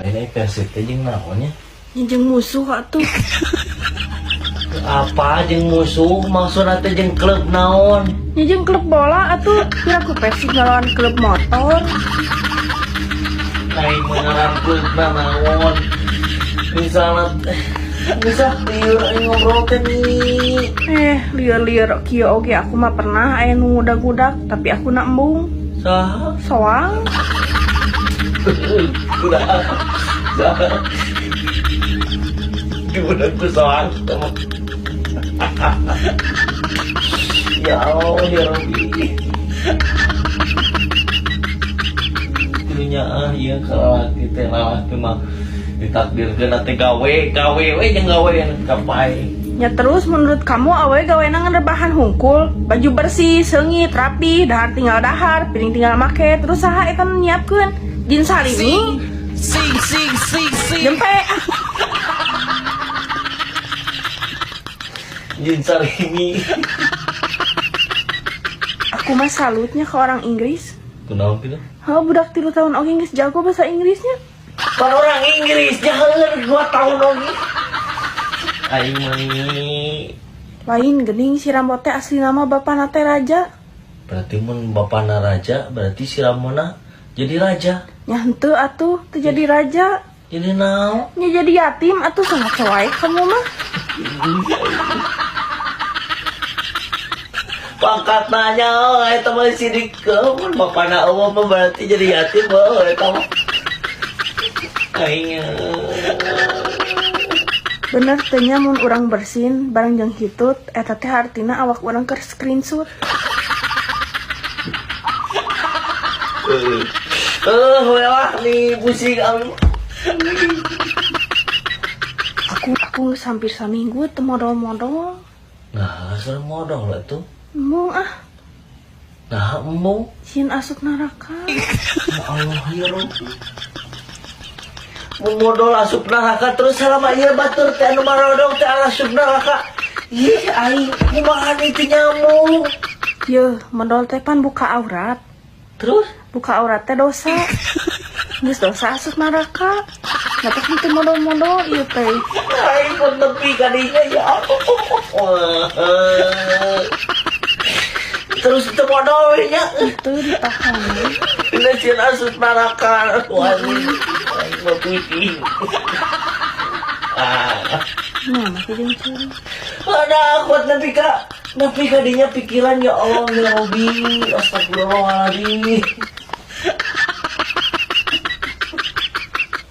Lain Persib teh jeung naon nya? Nya jeung musuh atuh. Apa jeung musuh maksudna teh jeung klub naon? Nya jeung klub bola atuh. Kira ku Persib ngelawan klub motor. Lain mengarang klubna naon. Misalna bisa lieur aing ngobrol teh nih. Lieur-lieur kieu oge aku mah pernah aya nu ngudag-ngudag tapi aku na embung. Saha? Soang. Udah. Saha? Dibudak ku soang. Ya Allah ya Rabbi. Itunya ah ieu ka lalaki teh lalaki mah ditakdirkeun teh gawe, gawe we jeung gawe anu kapai. Ya terus menurut kamu awe gawena ngerebahan hungkul, baju bersih, seungit, rapi, dahar tinggal dahar, piring tinggal make, terus saha eta nu nyiapkeun? Jin Salimi? Sing sing sing sing. Jempe. Jin Salimi. Aku mah salutnya ke orang Inggris. Kunaon kitu? Heuh, budak 3 tahun oge geus jago bahasa Inggrisnya. Pan orang Inggris jaheun 2 tahun oge. Aing mah ini. Lain geuning si Rambo teh asli nama bapana teh raja. Berarti mun bapana raja, berarti si Ramona jadi raja. Nya henteu atuh, teu jadi raja. Jadi naon? Nya jadi yatim atuh sangat wae kamu mah. Pangkat nanya, oh, eta mah sidik mun bapana eueuh mah berarti jadi yatim oh, eta mah. Aing. Bener teh nya mun urang bersin bareng jeung hitut eta teh artina awak urang keur screenshot. Welah nih pusing abi. Aku geus hampir saminggu teu modol-modol. Nah, sudah modol lah tuh. Embung ah. Nah, embung. Sieun asup neraka. Ya Allah ya Rabbi. Mun modol asup neraka terus selama ieu batur teh anu marodong teh asup neraka. Ih, aing kumaha itu nyamuk. Yeuh, modol teh pan buka aurat. Terus? Buka aurat teh dosa. Geus dosa asup neraka. Nggak tahu teu modol-modol ieu teh. Aing pun tepi kadinya ya Allah. Terus teu modol we nya. Itu ditahan. Ini sieun asup neraka. Wah, aing mah pusing. Ah. Nah, masih jeung curi. Ada kuat nepi ka nepi ka dinya pikiran ya Allah ya Rabbi, astagfirullahaladzim.